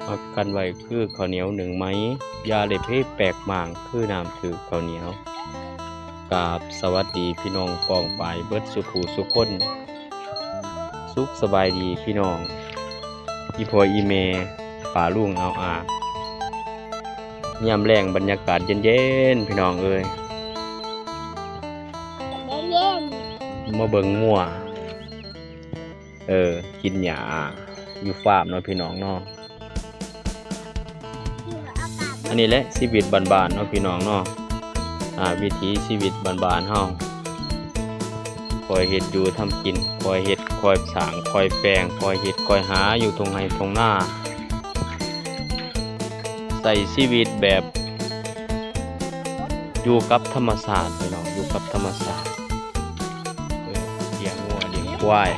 ຮັກກັນໄວ້ຄືເຂົ້າໜຽວໜຶ້ງໄໝ, ຢ່າໄດ້ເພແປກໝ້າງຄືນ້ຳຖືກເຂົ້າໜຽວ. ກາບສະຫວັດດີພີ່ນ້ອງປ້ອງປາຍເບິດສູ່ຜູ້ສູ່ຄົນ. ສຸກສະບາຍດີພີ່ນ້ອງ ອີ່ພໍ່ອີ່ແມ່ ປ້າລຸງອາວອາ. ຍາມແລງບັນຍາກາດເຢັນໆ ພີ່ນ້ອງເອີຍ, ເຢັນໆ ມາເບິ່ງງົວ ເອີ ກິນຫຍ້າຢູ່ຟາມເນາະ ພີ່ນ້ອງເນາະ. ອັນນີ້ແຫຼະຊີວິດບ້ານໆ ເນາະ ພີ່ນ້ອງເນາະ, ອາ ວິຖີຊີວິດບ້ານໆ ເຮົາ ຄ່ອຍເຮັດຢູ່ທຳກິນ, ຄ່ອຍເຮັດ ຄ່ອຍສ້າງ ຄ່ອຍແປງ ຄ່ອຍເຮັດ ຄ່ອຍຫາຢູ່ທົ່ງໄຮ່ທົ່ງນາ, ໃຊ້ຊີວິດແບບຢູ່ກັບທຳມະຊາດ ພີ່ນ້ອງ, ຢູ່ກັບທຳມະຊາດ. ເອີ ລ້ຽງງົວລ້ຽງຄວາຍ.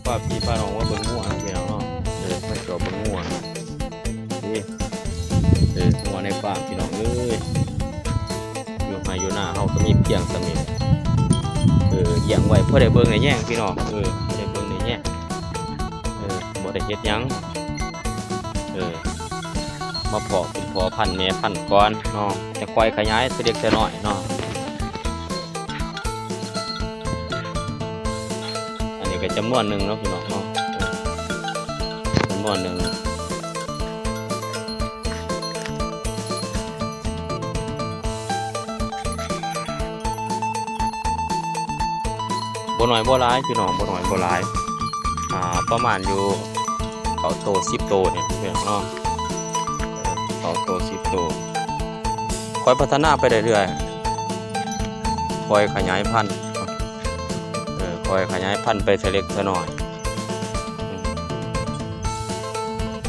ພາພີ່ພານ້ອງມາເບິ່ງງົວເນາະ ພີ່ນ້ອງເນາະ. ເອີ ມາຈອບເບິ່ງງົວເນາະ. ນີ້ ເອີ ງົວໃນຟາມ ພີ່ນ້ອງເອີຍ, ຢູ່ໄຮ່ຢູ່ນາເຮົາກໍມີພຽງສ່ຳນີ້. ເອີ ລ້ຽງໄວ້ພໍໄດ້ເບິ່ງໄດ້ແຍງ ພີ່ນ້ອງ, ເອີ ພໍໄດ້ເບິ່ງໄດ້ແຍງ, ເອີ ບໍ່ໄດ້ເຮັດຫຍັງ. ເອີ ມາເພາະເປັນພໍ່ພັນແມ່ພັນກ່ອນເນາະ, ຈະຄ່ອຍຂະຫຍາຍເທື່ອເລັກເທື່ອນ້ອຍເນາະ. ອັນນີ້ກໍຈຳນວນໜຶ່ງເນາະ ພີ່ນ້ອງເນາະ, ຈຳນວນໜຶ່ງ. ບໍ່ໜ້ອຍບໍ່ຫຼາຍ ພີ່ນ້ອງ, ບໍ່ໜ້ອຍບໍ່ຫຼາຍ, ອ່າ ປະມານຢູ່ເກົ້າໂຕສິບໂຕນີ້ ພີ່ນ້ອງເນາະ, ເກົ້າໂຕສິບໂຕ. ຄ່ອຍພັດທະນາໄປເລື້ອຍໆ, ຄ່ອຍຂະຫຍາຍພັນ, ເອີ ຄ່ອຍຂະຫຍາຍພັນໄປເທື່ອເລັກເທື່ອນ້ອຍ.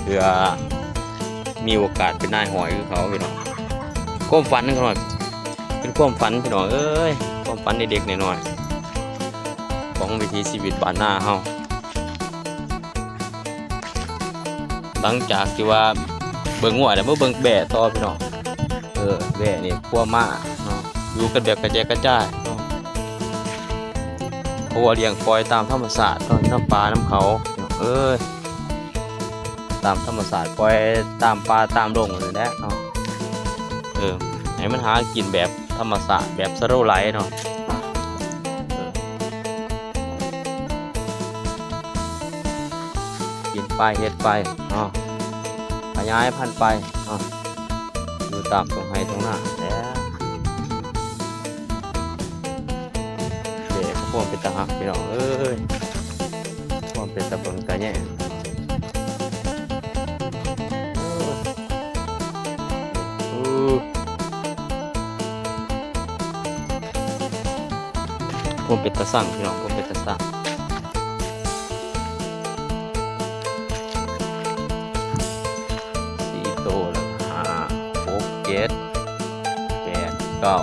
ເພື່ອມີໂອກາດເປັນນາຍຮ້ອຍຄືເຂົາ ພີ່ນ້ອງ. ຄວາມຝັນຂອງ ເປັນຄວາມຝັນ ພີ່ນ້ອງເອີຍ, ຄວາມຝັນເດັກໆນ້ອຍໆ ຂອງວິຖີຊີວິດບ້ານນາເຮົາ. ຫຼັງຈາກທີ່ວ່າເບິ່ງງົວແລ້ວ ມາເບິ່ງແບ້ຕໍ່ ພີ່ນ້ອງ. ເອີ ແບ້ນີ້ຄົວມ້າເນາະ, ຢູ່ກັນແບບກະແຈກກະຈາຍເນາະ, ເພາະວ່າລ້ຽງປ່ອຍຕາມທຳມະຊາດເນາະ, ຢູ່ນຳປ່ານຳເຂົາ ພີ່ນ້ອງເອີຍ. ຕາມທຳມະຊາດ ປ່ອຍຕາມປ່າຕາມດົງນີ້ແຫຼະເນາະ. ເອີ ໃຫ້ມັນຫາກິນແບບທຳມະຊາດ ແບບສະໂລໄລເນາະ. ເອີ ກິນໄປເຮັດໄປເນາະ, ຂະຫຍາຍພັນໄປເນາະ, ຢູ່ຕາມທົ່ງໄຮ່ທົ່ງນາແຫຼະ. ເອີ ຄວາມເປັນຕາຮັກ ພີ່ນ້ອງເອີຍ. ຄວາມເປັນຕາເບິ່ງຕາແຍງ ເອີ ຄວາມເປັນຕາຊັງ ພີ່ນ້ອງ ຄວາມເປັນຕາຊັງ. ສີ່ໂຕ ແລ້ວ ຫ້າ ຫົກ ເຈັດ ແປດ ເກົ້າ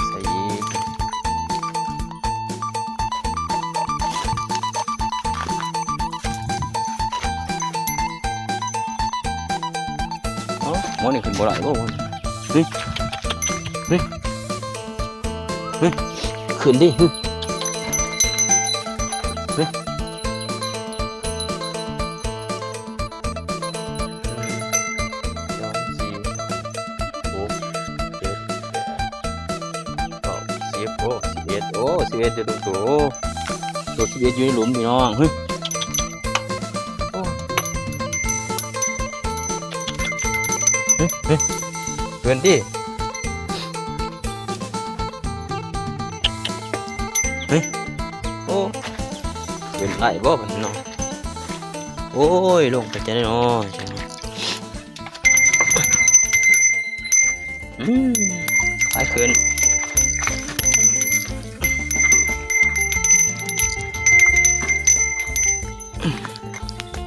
ໃສ່ອີກ. ເອົ້າ ໝໍນີ້ຂຶ້ນບໍ່ໄດ້ບໍ່ ໝໍນີ້? ຫຶ ຫຶ ຫຶ ຂຶ້ນຕິ ຫຶ ຫຶ. ໜຶ່ງ ສອງ ສາມ ສີ່ ຫ້າ ຫົກ ເຈັດ ແປດ ເກົ້າ ສິບ ໂອ້ ສິບເອັດ ໂອ້ ສິບເອັດຢູ່ ໂຕ ໂຕສິບເອັດຢູ່ໃນຫຼຸມ ພີ່ນ້ອງ ຫຶ ໂອ້ ຫຶ ຫຶ ເພິ່ນຕິ ຫຶ ໂອ້ ເພິ່ນໄລ່ບໍ່ ພີ່ນ້ອງ? ໂອ້ຍ ລົງໄປຈັ່ງໃດເນາະ ອືມ ໄປຂຶ້ນ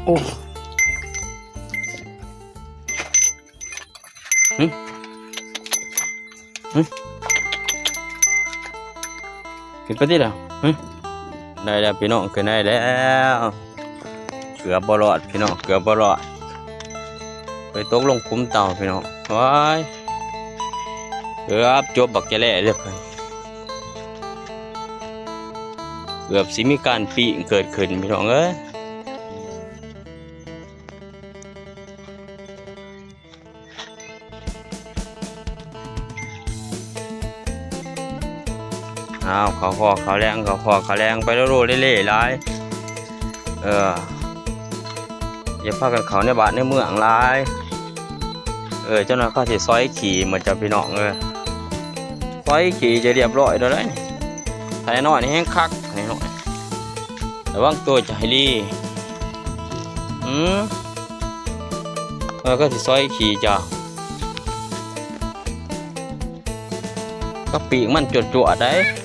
ໂອ້ ຫຶ ຫຶ ຂຶ້ນໄປຕິລະ ຫຶ ໄດ້ແລ້ວພີ່ນ້ອງ ຂຶ້ນໄດ້ແລ້ວ ເກືອບບໍ່ລອດພີ່ນ້ອງ ເກືອບບໍ່ລອດ ໄປຕົກລົງຂຸມເຕົາພີ່ນ້ອງ ວ້າຍ ເກືອບຈົບບັກຈະແລະເລີຍ ເກືອບຊິມີການປີ້ງເກີດຂຶ້ນພີ່ນ້ອງເອີຍ. ອ້າວ ເຂົ້າຄອກເຂົ້າແລງ ເຂົ້າຄອກເຂົ້າແລງໄປໂລດໆເລ່ໆຫຼາຍ ເອີ ຢ່າພາກັນເຂົ້າໃນບ້ານໃນເມືອງຫຼາຍ ເອີ ຈັກໜ່ອຍເຂົາຊິຊອຍຂີ້ໝົດເຈົ້າພີ່ນ້ອງເອີຍ ຊອຍຂີ້ຈະລຽບຮ້ອຍແລ້ວໃດ໋ ຖ້ານ້ອຍໆນີ້ແຮງຄັກ ນ້ອຍໆ ລະວັງໂຕຈະໃຫ້ດີ ອືມ ເອີ ເຂົາຊິຊອຍຂີ້ເຈົ້າ ກັບປີກມັນຈວດໆໃດ໋.